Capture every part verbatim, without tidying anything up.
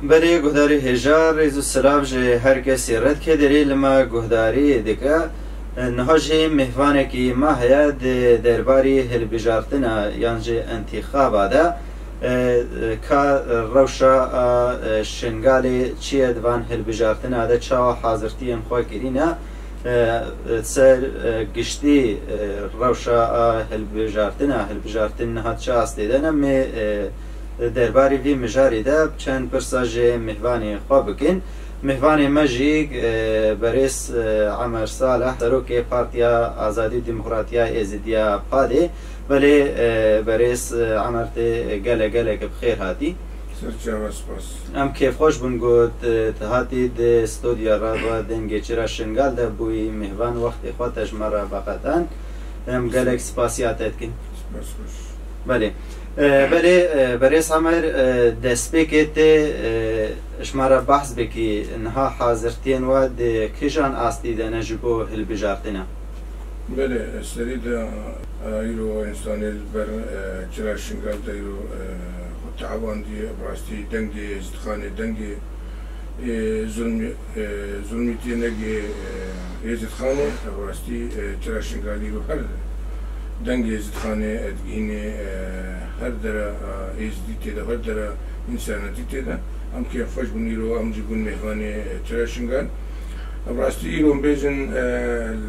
Belê guhdarê hêja, rêz û silav ji her kesî re dike, derê li me guhdarî dike. Niha jî mêhvanekî me heye di derbarî hilbijartina yan jî entîxaba de, e, ka rewşa a, e, Şingalê çi ye, di van hilbijartina de çawa hazirtiyên xwe kirîne, e, ser, e, giştî, e, rewşa a hilbijartina, hilbijartin niha çi astê de ne, mê, e, Derbarê vî mijarê de çend pirsa ji mêvanê xwe bikin. Mêvanê me jî, e, berêz, e, Emer Salih, serokê Partiya Azadî û Demokratiya Êzidiya PADê, belê, e, berêz, e, Emer tê gelek gelek bi xêr hatî. Ser çava spas. Em kêfxweş bûn ku tu, tu hatî di stûdya Radyo Dengê Çira Şingal de bûyî mêvan, wextê xwe te ji me re veqetan. Em gelek spasiya te dikin. Spas xweş. Belê. E, belê, e, berêz Emer, e, destpêkê tê, e, ji me re behs bikî, niha hazirtiyên we di kîjan astî de ne ji bo hilbijartina? Belê, serî de, e, îro însanê li ber, e, Çira Şingal de îro, e, xwe teebandiye, bi rastî dengê Êzidxanê, dengê, e, zulmî, e, zulmîtiyê negê, e, Êzidxanê, bi rastî, e, Çira Şingal îro her dengê Êzidxanê, e, digihînê, e, her dera, e, Êzidî tê de, her dera însanetî tê de. Em kêfxweş bûn îro, em jî bûn mêvanê, e, Çira Şingal. Bi rastî îro em bêjin, e,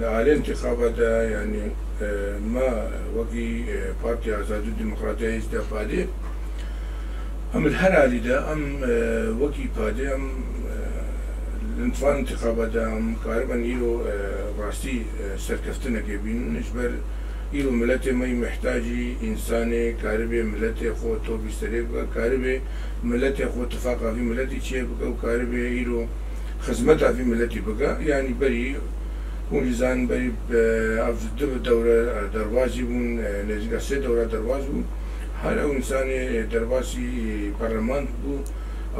li alê întîxaba de, yanî, e, me wekî, e, Partiya Azadî û Demokratiya Êzdiya PADê, em li her alî de, em, e, wekî PADê, em, e, li van întîxaba de em karibin îro, e, bi rastî, e, serkeftinekê bînin. Ji ber îro miletê me yî mihtacî însanê, karibê miletê xwe topî serê bike, karibê miletê xwe tifaqa vî miletî çêbike û karibê îro xizmeta vî miletî bike. Yanî berî, hûn jî zanin berî, e, ev du dewre, e, derbasî bûn, e, nêzîka sê dewra derbas bû. Her ew însanê, e, derbasî, e, parleman bû,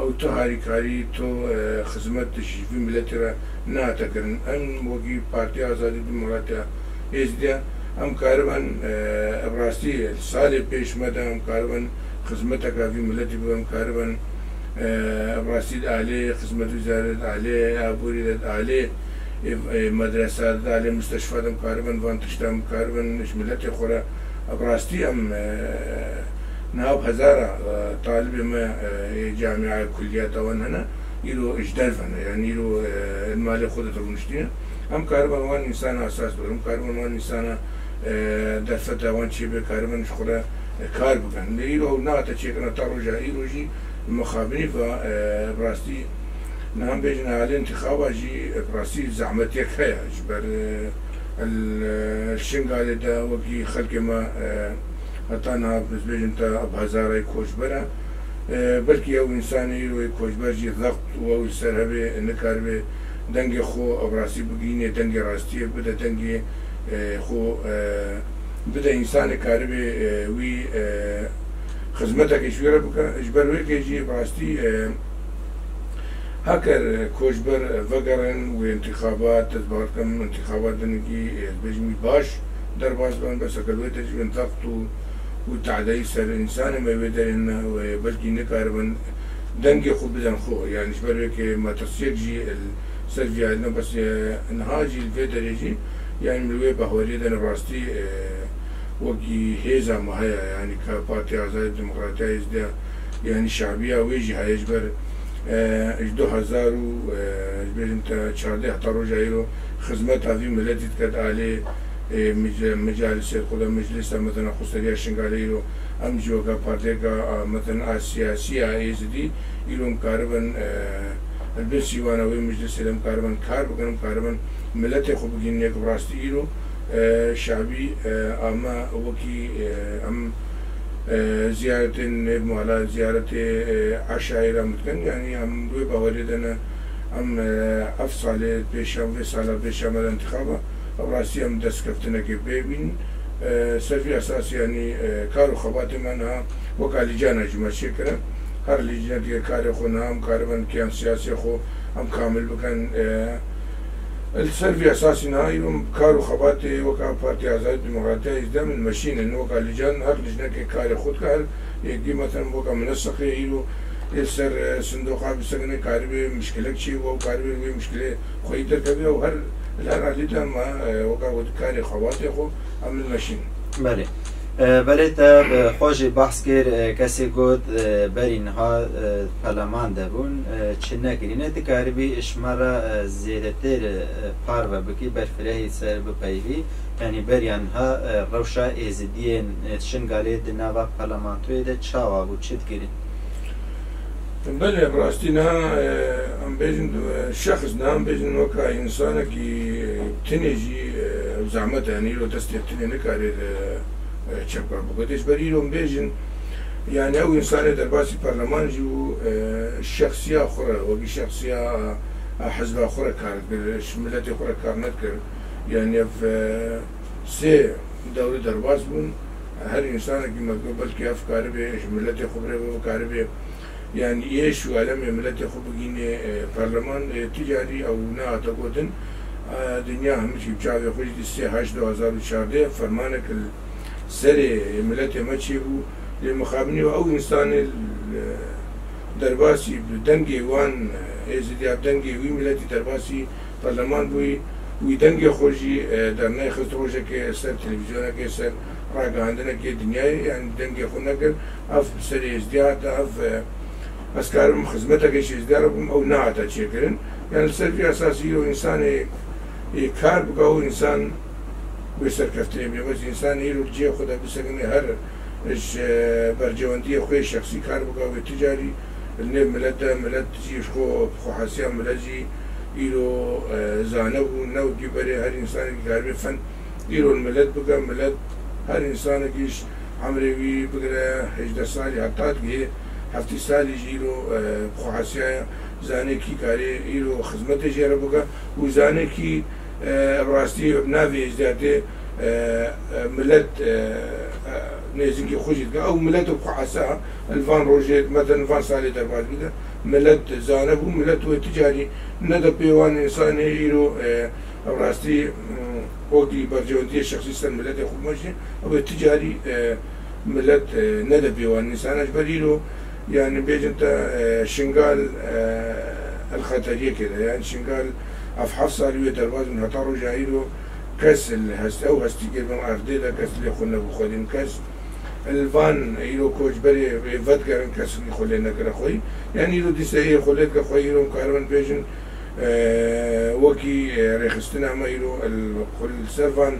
ew tu harîkarî, tu, e, xizmet ji vî miletî re nehate kirin. Em wekî Partiya Azadî Demokratiya Êzdiya, em karibin, e, bi rastî salê pêş me de em karibin xizmeteka vî miletî bibe, em karibin, e, bi rastî di alê xizmet wizarê, di alê aborî de, di alê, e, e, medresa de, di alê misteşfa de em karibin van tişta em karibin ji miletê xwe re. Bi rastî em, e, niha bi hezara, e, talibê me, e, ê camia, kulliyata wan hene, îro ji derve ne, yanî îro, e, li malê xwe de rûniştîne. Em karibin wan însana esas bikin, em karibin wan însana, e, derfeta wan çêbe, karibin ji xwe re, e, kar bikin. Lê îro ew nehate çêkirin, ta roja îro jî mixabinî va, e, bi rastî, niha em bêjin alê întîxaba jî, e, bi rastî zehmetiyek heye. Ji ber, e, li, e, Şingalê de wekî xelkê me, e, heta niha, ez bêjim te, bi hezarayî koçber e. E, belkî ew însanê îro yê koçber jî zext û ew li ser hebe nikaribe dengê xwe bi rastî bigihîne, dengê rastiyê bide, dengê, e, xwe, e, bide însanê karibe, e, wî, e, xizmetekê ji wî re bike. Ji ber wê kê jî bi rastî, e, heker, e, koçber, e, vegerin wê întîxabat, ez bawer dikim întîxabat hinekî, e, ez bêjim wî baş derbas bin, bes heker wê tecrîbên zext û, û tadeyî ser însanê me wê derê ne, wê belkî nikaribin dengê xwe bidin xwe. Yanî ji ber wê kê metirsiyek jî li ser vî alî ne, bes, e, niha jî li vê derê jî, yanî li wê bahweriyê de ne rastî, e, wekî hêza me heye, yanî ka Partiya Azadî Demokratiya Êzdiya, yanî şabiya wê jî heye ji ber, e, ji du hezar û, e, ez bêjim te çardeh heta roja îro xizmeta vî miletî dike di alê, e, mic-, micalisê xwe de, meclisa mezina xweseriya Şingalê îro, em jî weka partiyeka, a, mezin a siyasî ya Êzidî, îro em karibin, e, li bin sîwana wê meclisê de em karibin kar bikin, em karibin miletê xwe bigihînin yek bi rastî îro, e, şabî, e, a me wekî, e, em, e, ziyaretên nêv mala, ziyaretê, e, eşayê re em dikin, yanî em wê baweriyê de ne, em, e, ev salê pêşiya, vê sala pêşiya me de întîxaba, ew rastî em destkeftinekê pê bînin. E, ser vî esasî, yanî, e, kar û xebatê me niha weka lîcana jî me çêkire. Her lîcnekê karê xwe niha em karibin kiyam siyasê xwe em kamil bikin. E, li ser vî esasî niha îro em kar û xebatê weka Partiya Azadî Demokratiya Êzdiya min meşînin. Weka lîcan her lîcnekê karê xwe dike, her yekî, mesela, weka mineseqê îro Li ser, e, sindoqa bisekine, karibê mişkilek çêbû, ew karibê wê mişkilê xweyî derkeve û her, li her alî de me, e, weka got karê xebatê xwe em li meşîn. Belê. E, belê te, e, xwe jî behs kir, e, kesê got, e, berî niha, e, perleman de bûn, e, çi nekirîne, dikaribî ji me re, e, zêdetir, e, parve bikî, berfirehî ser bipeyivî. Yanî beriya niha, e, rewşa Êzidiyên, e, Şingalê di nava parlamentoyê de çawa bû, çi dikirî? Belê, bi rastî niha, e, em bêjin, e, şexs niha em bêjin weka însanekî, e, tinê jî, e, zehmet e, yanî îro destê tinê nikare, e, e, çepka bike. Ji ber îro em bêjin, yanî ew însanê derbasî perleman jî bû, e, şexsiya xwe re, wekî şexsiya, e, hizba xwe re kar dikir, ji miletê xwe re kar nedikir. Yanî ev, e, sê dewre derbas bûn. Her însanekî me digot, belkî ev karibê ji miletê xwe birêve, bikaribê. Yanî êş û elemê miletê xwe bigînê, e, perleman, e, ti carî ew nehate gotin. E, dinya hemî jî bi çavê xwe jî dî sê heşt du hazar û çardeh fermanek li serê miletê me çêbû. Lê mixabinî ew însanê, e, derbasî bi dengê wan, e, Êzidiya, bi dengê wî miletî derbasî perleman bûyî, wî dengê xwe jî, e, dernexist rojekê ser televîzyonekê, ser ragihandinekê dinyayê, yanî dengê xwe nekir. Ev bi serê Êzidî hate, ev, e, ez karim xizmeteke ji Êzidî re bim, ew nehate çêkirin. Yanî li ser vî esasî îro însanê, ê, kar bike, ew însan wê serkeftinê bê. Bes însanê îro li cihê xwe de bisekine, her ji bercewendiyê xwe yê şexsî kar bike, wê ti carî li nêv milet de, milet jî ji xwe, bi xwehasiya milet jî îro, e, zane bû, ne wekî berê her însanekî karibê fend îro li milet bike, milet her însanekî ji emrê wî bigire hejdeh salî heta digihê heftî salî jî îro, e, bi xwehasiya zanê kî karê îro xizmetê jê re bike û zanê kî, e, bi rastî bi navê Êzdiyatê, e, e, milet, e, e, nêzîkî xwe jî dike. Ew milet bi xwehasa li van rojê, meten van salê derbas bide. Milet zane bû, milet wê ti carî nede pê wan însanê îro, e, bi rastî, mm, wekî bercewendiyê şexsî ser miletê xwe bimeşe, ew ê ti carî, e, milet, e, nede pê wan însanan. Ji ber îro, yanî bêjin te, e, Şingal, e, el xeteriyekê de, yanî Şingal ev heft salî wê derbas bin heta roja îro kes li hest-, ew hestî kir bin erdê de kes lê xwe nebû xwedîn kes. Li van îro koçberê ê vedigerin kes xwe lê nekire xweyî. Yanî îro dîse ê xwe lê dike xweyî îro em karibin bêjin, e, wekî, e, rêxistina me îro li xwe li ser van,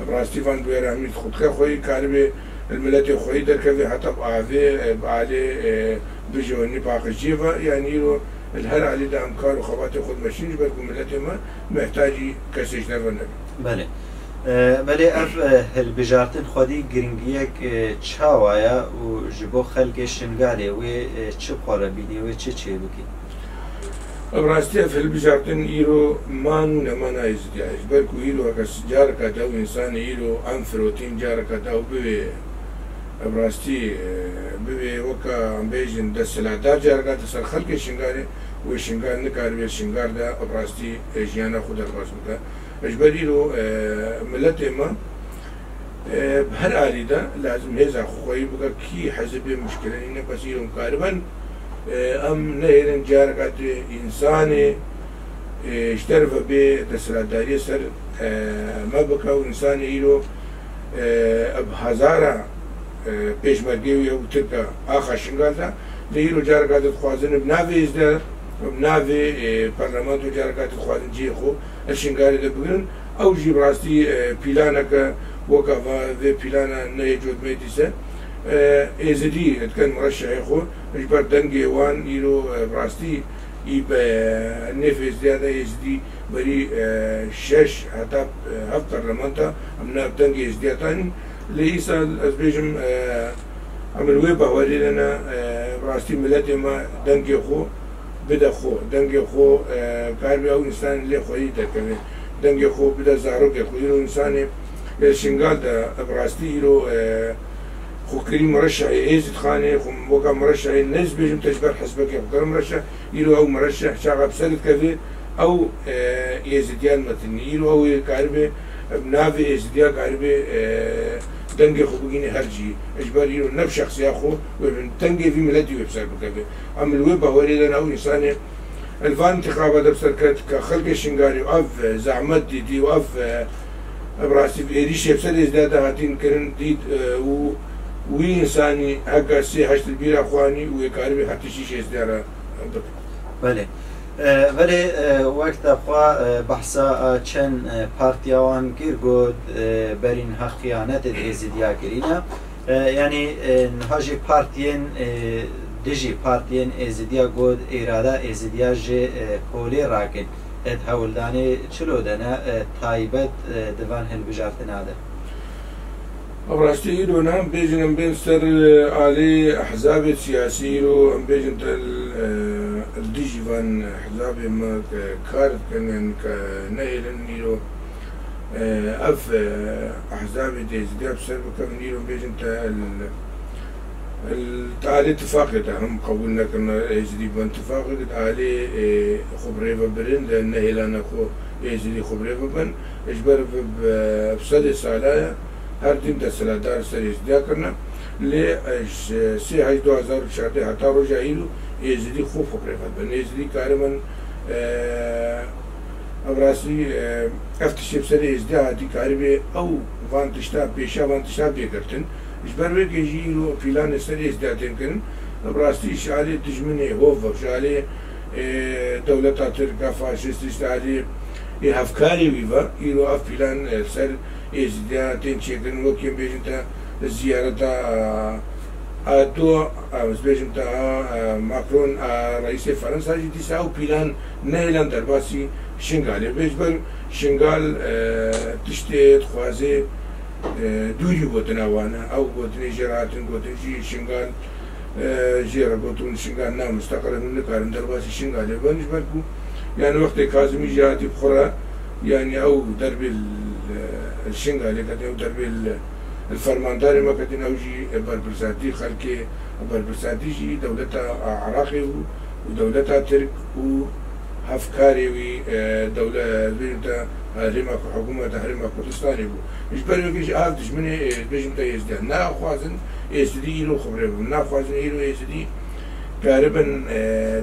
bi rastî van bûyera hemî xwe dike xweyî, karibê li miletê xweyî derkeve heta bi avê, e, bi alê, e, bijewinî paqijiyê ve. Yanî îro li her alî de em kar û xebatê xwe dimeşîn ji ber ku miletê me mehtacî kesê ji derve nebe. Belê. E, belê ev, e, hilbijartin xwedî giringiyek, e, çawa ye û ji bo xelkê Şingalê wê, e, çi bi xwe re bînî, wê çi çêbikî? Bi rastî ev hilbijartin îro man û nemana Êzidiya ye. Ji ber ku îro heke careka de ew însanê îro em firotîn, careka de ew bivê, bi rastî, e, bivê weka em bêjin desthilatdar, careka de ser xelkê Şingalê, wê Şingal nikaribe Şingal de bi rastî, e, jiyana xwe derbas bike. Ji ber îro, e, miletê me, e, bi her alî de lazim hêza xwe xweyî bike, kî hizibê muşkile nîne, bes îro em karibin, e, em nehêlin careka di însanê, e, ji derve bê desthilatdariyê ser, e, me bike û însanê îro, e, bi hezara, e, pêşmergê wî ew Tirka axa Şingal de, lê îro careka di dixwazin bi navê Êzidê, bi navê, e, parlamento careka di dixwazin cihê xwe li Şingalê de bigirin. Ew jî bi rastî, e, pîlaneke weka va-, vê pîlana neyê cotmeyê dîse, e, Êzidî dikin mireşehê xwe, ji ber dengê wan îro, e, bi rastî î be nêv Êzidiya de Êzidî berî, e, şeş heta, e, heft parlamenta em nav dengê Êzidiya tanîn. Lê îsal ez bêjim, e, em li wê bawerî de ne, e, bi rastî miletê me dengê xwe bide xwe, dengê xwe, e, karibê ew însanê lê xweyî derkeve, dengê xwe bide zarokê xwe. Îro însanê li Şingal de bi rastî îro, e, xwe kirî mireşehê Êzîdxanê, xwe weka mireşehê, ne ez bêjim te ji ber hizbekê xwe kir mireşeh, îro ew mireşeh çaxa bi ser dikeve, ew, e, Êzidiyan metinî. Îro ew ê karibe, e, navê Êzidiya karibe, e, Dengê xwe bigihîne her cî. Ji ber îro ne bi şexsiya xwe wê bin dengê vî miletî wê bi ser bikeve. Em li wê bawerê de ne ew însanê li van întixaba de bi ser ket ke xelkê Şingalê û ev, e, zehmet dîtî û ev, e, bi rastî bi êrîşê bi ser Êzdiya de hatîn kirin dît, e, û wî însanî heka sê heşt li bîra xwe anî û wê karibî heta şîş Êzdiya re bike. Belê. E, belê, e, wek te xwe, e, behsa, e, çend, e, partiya wan kir, got, e, berî niha xiyanetê di Êzidiya kirîne. E, yanî, e, niha jî partiyên, e, dijî partiyên Êzidiya got, îrada Êzidiya ji, e, holê rakin. Ed hewldanê çilo de ne, e, taybet, e, di van hilbijartina de? Bi rastî îro ne, em bêjin em bên ser, e, alî ehzabê siyasî, îro em bêjin te, e, li dijî van ehzabê me ke kar dikin, yanî ke nehêlin îro, e, ev, e, ehzabê Êzidiya bi ser bikevin, îro em bêjin te li, li alê tifaqê de him qebûl nekirine Êzidî bin tifaqê, di alê, e, xwe bi rê ve birin, de nehêlane xwe Êzidî xwe bi rê ve bin. Ji ber bi, bi sedê sala ye, her tim desthilatdar ser Êzidiya kirine. Lê, e, ji sê heşt du hezar û çardeh heta roja îro Êzidî xwe xwe bi rê ve bin. Êzidî karibin, e, ev rastî, e, ev tiştê bi serê Êzidiya hatî karibê ew van tişta, pêşa van tişta bê girtin. Ji ber wê ke jî îro pîlanê ser Êzidiya tên kirin. Bi rastî ji alê dijminê hov ve, ji alê, e, dewleta Tirk a faşîst, ji alê ê hevkarê wî ve, îro ev pîlan, e, ser Êzidiya tên çêkirin, wekî em bêjin te ziyareta, e, a du, em bêjin te, e, Macron, e, reîsê Fransa jî dîsa ew pîlan nehêlan derbasî Şingalê. Bê ji ber Şingal, e, tiştê dixwaze, e, dûrî gotina wan e. Ew gotinê jê re hatin gotin jî Şingal, e, jê re gotin Şingal na musteqil e, hûn nikarin derbasî Şingalê bin. Ji ber ku, yani wextê Kazimî jî hatî bi xwe re, yani ew derbê li, e, Şingalê ketin, ew derbê li, li fermandarê me ketin, ew jî, e, berpirsatî xelkê, berpirsatî jî dewleta Iraqê bû û dewleta Tirk û hevkarê wî, e, dewle-, bêjin te, e, herêma ku hikûmeta Herêma Kurdistanê bû. Ji ber wekî jî ev dijminê, e, bêjin te Êzidiya naxwazin Êzidî îro xwe bi rê bibin. Naxwazin îro Êzidî karibin, e,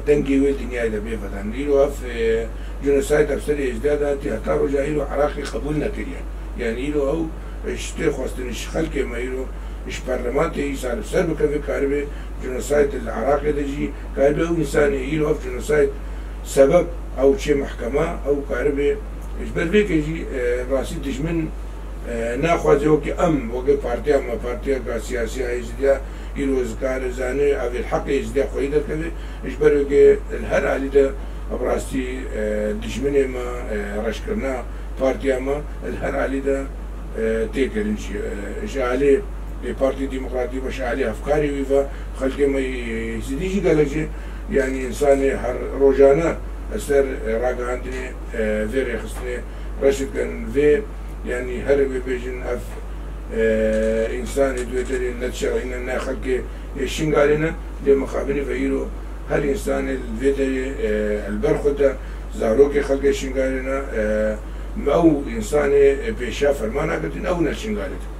dengê wê dinyayê de bê vedan. Îro ev, e, genosayd ev ser Êzidiya de hatî heta roja îro Iraqê qebûl nekiriye. Yani îro ew, e, ji tê xwestin ji xelkê me îro ji perlemantê îsal bi ser bikeve karibê genosayd li Iraqê de jî karibê ew însanê îro ev genosayd sebeb ew çê mehkema, ew karibê ji ber vê ke jî, e, rastî dijmin, e, naxwaze wekî em, wekî partiya me, partiyeka siyasî ya Êzidiya îro zikare zane ev ê li heqê Êzidiya xweyî derkeve, ji ber wekî li her alî de bi rastî, e, dijminê me, e, reşkirina partiya me li her alî de, e, tê kirin jî. E, ji alê, e, Partî Demokratî ve, ji alê hevkarê wî ve, xelkê me yê Êzidî jî gelek jî, yanî însanê her rojane ser, e, ragihandinê, e, vê rêxistinê reş dikin. Vê, yanî her wê bêjin ev, e, însanê di wê derê ne dişereyîne, ne xelkê, e, Şingalê ne, lê mixabinî ve îro her însanê li vê derê, e, li ber xwe de zarokê xelkê Şingalê ne, e, ew însanê, e, pêşiya fermana girtin, ew ne Şingalê de.